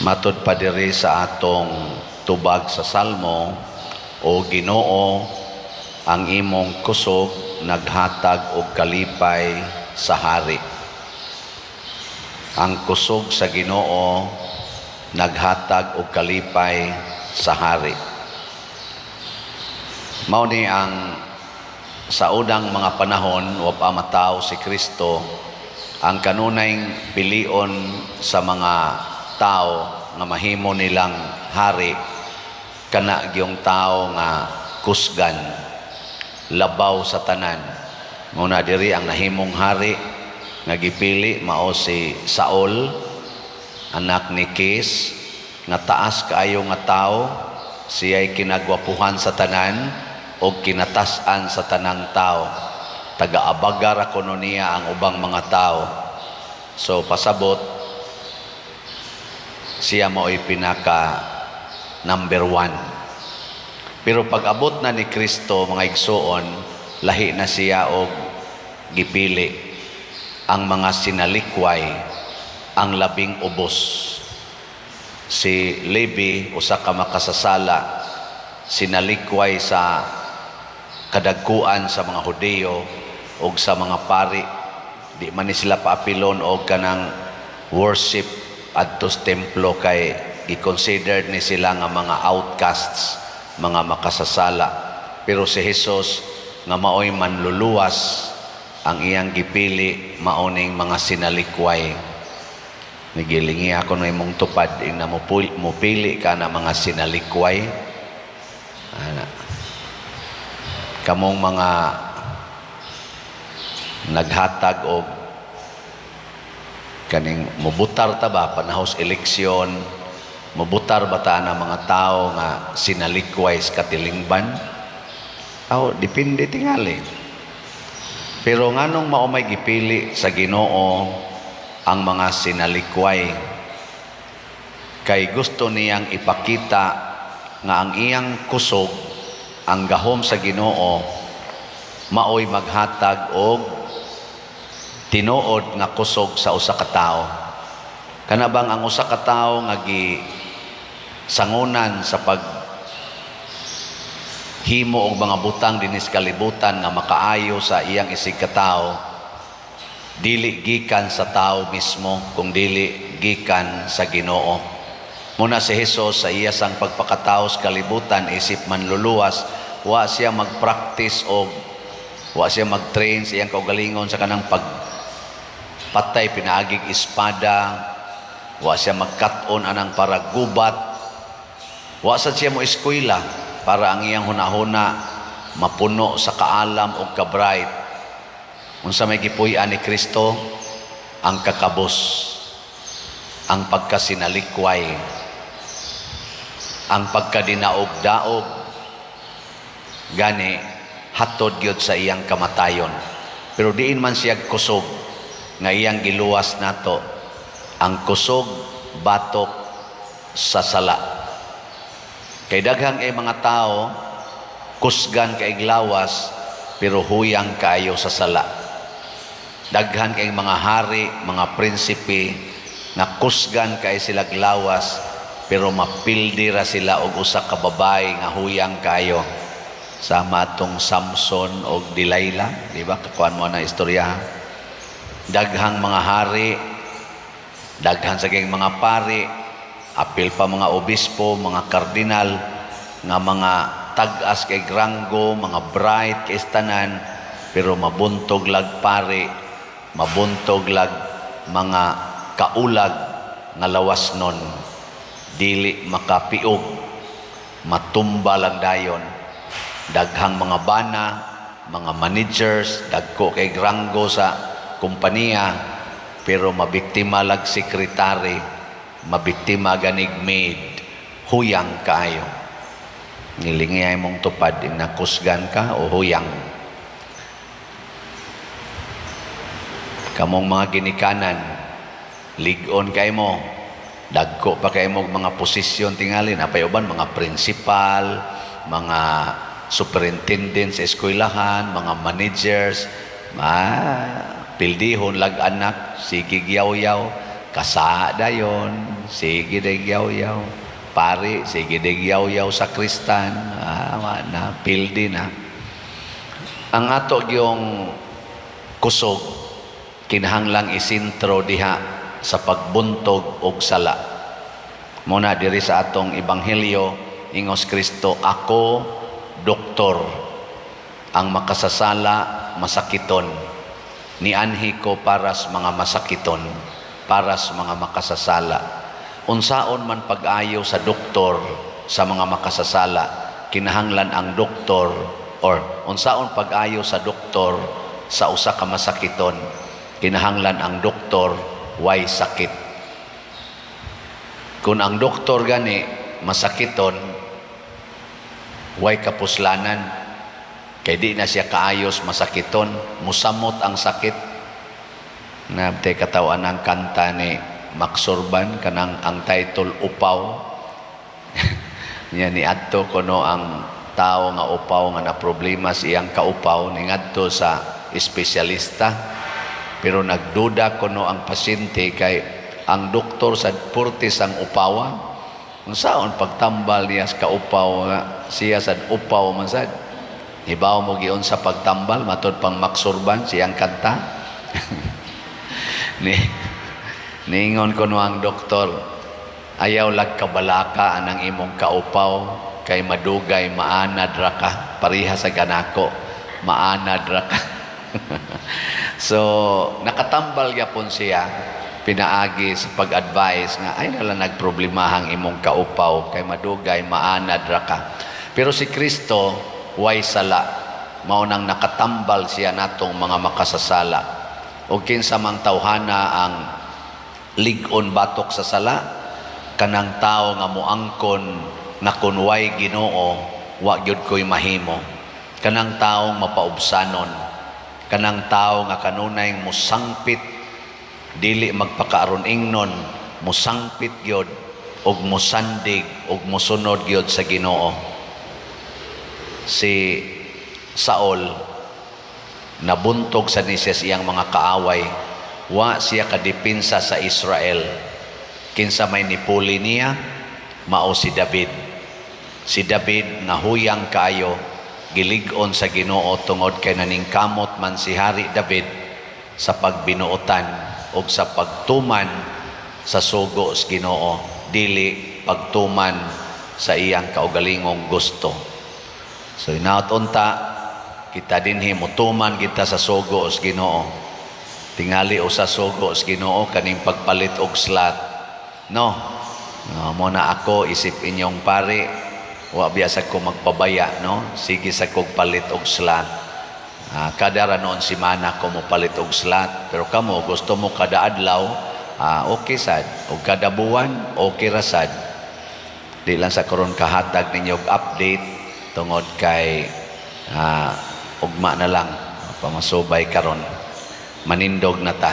Matud pa diri sa atong tubag sa Salmo, "O Ginoo, ang imong kusog naghatag og kalipay sa hari." Ang kusog sa Ginoo naghatag og kalipay sa hari. Mao ni ang sa unang mga panahon, wa pa matawo si Kristo, ang kanunay pilion sa mga tao nga mahimo nilang hari, kana gyung tao nga kusgan labaw sa tanan. Muna diri, ang nahimong hari nga gipili mao si Saul, anak ni Kis, nga taas kaayo nga tao. Siya'y kinagwapuhan sa tanan o kinatas-an sa tanang tao. Taga-abaga ra kuno niya ang ubang mga tao. So pasabot, siya mao'y pinaka number one. Pero pag abot na ni Kristo, mga igsuon, lahi na siya og gipili, ang mga sinalikway, ang labing ubos. Si Levi, usa ka makasasala, sinalikway sa kadagkuan sa mga Hudiyo og sa mga pari. Di man ni sila paapilon og kanang worship adto sa templo kay gi-considered ni sila nga mga outcasts, mga makasasala. Pero si Jesus nga maoy manluluwas, ang iyang gipili mao ning mga sinalikway. Nigilingi ako na imong tupad ing na mupili ka na mga sinalikway. Ana. Kamong mga naghatag og kaning mubutar ta ba panahos eleksyon, mubutar ba ta na mga tao nga sinalikway sa katilingban? Aw, depende tingali. Pero nganong mao may gipili sa Ginoo ang mga sinalikway? Kay gusto niyang ipakita nga ang iyang kusog, ang gahom sa Ginoo, maoy maghatag og tinuod nga kusog sa usa ka tawo. Kana bang ang usa ka tawo nga gi sangunan sa pag himo og mga butang dinis kalibutan nga makaayo sa iyang isig katawo, dili gikan sa tao mismo kung dili gikan sa Ginoo. Muna si Jesus, sa iya sang pagpakatao sa kalibutan isip manluluwas, wa siya magpractice og wa siya mag-train sa iyang kaugalingon sa kanang pag patay pinaagig espada. Wa siya magkat-on anang para gubat. Wa sad siya mo eskwela para ang iyang hunahuna mapuno sa kaalam o kabright. Unsa may gipuy-an ni Kristo? Ang kakabos, ang pagkasinalikway, ang pagkadinaog-daog, gani hatod gyud sa iyang kamatayon. Pero diin man siya kusog nga iyang giluwas nato? Ang kusog batok sa sala. Kay daghang kay mga tao, kusgan kay lawas pero huyang kaayo sa sala. Daghan kay mga hari, mga prinsipe nga kusgan kay sila lawas pero mapildi ra sila og usa ka babae nga huyang kaayo. Sama atong Samson og Delilah, di ba? Kakuan mo na istorya. Daghang mga hari, daghan sa kayong mga pari, apil pa mga obispo, mga kardinal, nga mga tag-as kay ranggo, mga bright kay tanan, pero mabuntog lag pari, mabuntog lag mga kaulag nga lawas nun, dili makapiog, matumba lang dayon. Daghang mga bana, mga managers, dagko kay ranggo sa kompanya, pero mabiktima lag sekretary, mabiktima ganig maid, huyang kaayo. Nilingiyay mong tupad, nakusgan ka o huyang? Kamong mga ginikanan, lig-on kay mo, dagko pa kay mo mga posisyon tingali, napay uban mga principal, mga superintendent sa eskwelahan, mga managers, ma pildihon lag anak, sige yaw-yaw, kasa dayon. Sige day yaw-yaw. Pari, sige day yaw-yaw sa kristan. Ah, wa na, pildi na. Ang ato gyung kusog kinahanglang isentro diha sa pagbuntog og sala. Muna diri sa atong ebanghelyo, ingos Kristo, "Ako doktor, ang makasasala masakiton. Nianhi ko para sa mga masakiton, para sa mga makasasala." Unsaon man pag-ayo sa doktor sa mga makasasala, kinahanglan ang doktor, or unsaon pag-ayo sa doktor sa usa ka masakiton, kinahanglan ang doktor way sakit. Kung ang doktor gani masakiton, way kapuslanan kay di na siya kaayos masakiton, musamot ang sakit. Nabte katawan ang kanta ni Max Surban, kanang ang title "Upaw". Niya ni adto kuno ang tao nga upaw nga na problema sa iyang kaupaw, ningadto sa espesyalista, pero nagduda kuno ang pasyente kay ang doktor sa purtis ang upawa. Unsaon pagtambal niya sa kaupaw nga siya sad upaw man sad? Hibaw mo giun sa pagtambal, matud pang Max Surban siyang kanta. Ni niingon kuno ang doktor, "Ayaw lag kabalaka anang imong kaupaw kay madugay maanad ra ka, pareha sa ganako, maanad ra ka." So nakatambal gyapon siya pinaagi sa pag-advise nga ay nala nagproblemahang imong kaupaw kay madugay maanad ra ka. Pero si Kristo way sala, mao nang nakatambal siya natong mga makasasala. O kinsa mang tawhana ang lig-on batok sa sala? Kanang tao nga moangkon nga kun way Ginoo, wa gyud ko'y mahimo. Kanang taong mapaubsanon, kanang tao nga kanunay musangpit, dili magpakaaron ingnon, musangpit gyud og musandig og musunod gyud sa Ginoo. Si Saul nabuntog sa ni siya sa iyang mga kaaway, wa siya kadepinsa sa Israel. Kinsa may nipuli niya? Mao si David. Si David nga huyang kaayo, gilig-on sa Ginoo tungod kay naningkamot man si Hari David sa pagbinuotan og sa pagtuman sa sugo sa Ginoo, dili pagtuman sa iyang kaugalingong gusto. So inaot unta kita dinhi mutuman kita sa sugo sa Ginoo. Tingali usa sugo sa Ginoo kaning pagpalit og slot, no? No, mo na ako isip inyong pari, wa biya sa ko magpabaya, no? Sige sa kog palit og slot. Ah, kada ra noon simana ko mo palit og slot, pero kamo gusto mo kada adlaw, okay sad, og kada buwan okay ra sad. Di lang sa karon kahatag ninyo og update tungod kay ugma na lang pamasubay karon. Manindog na ta.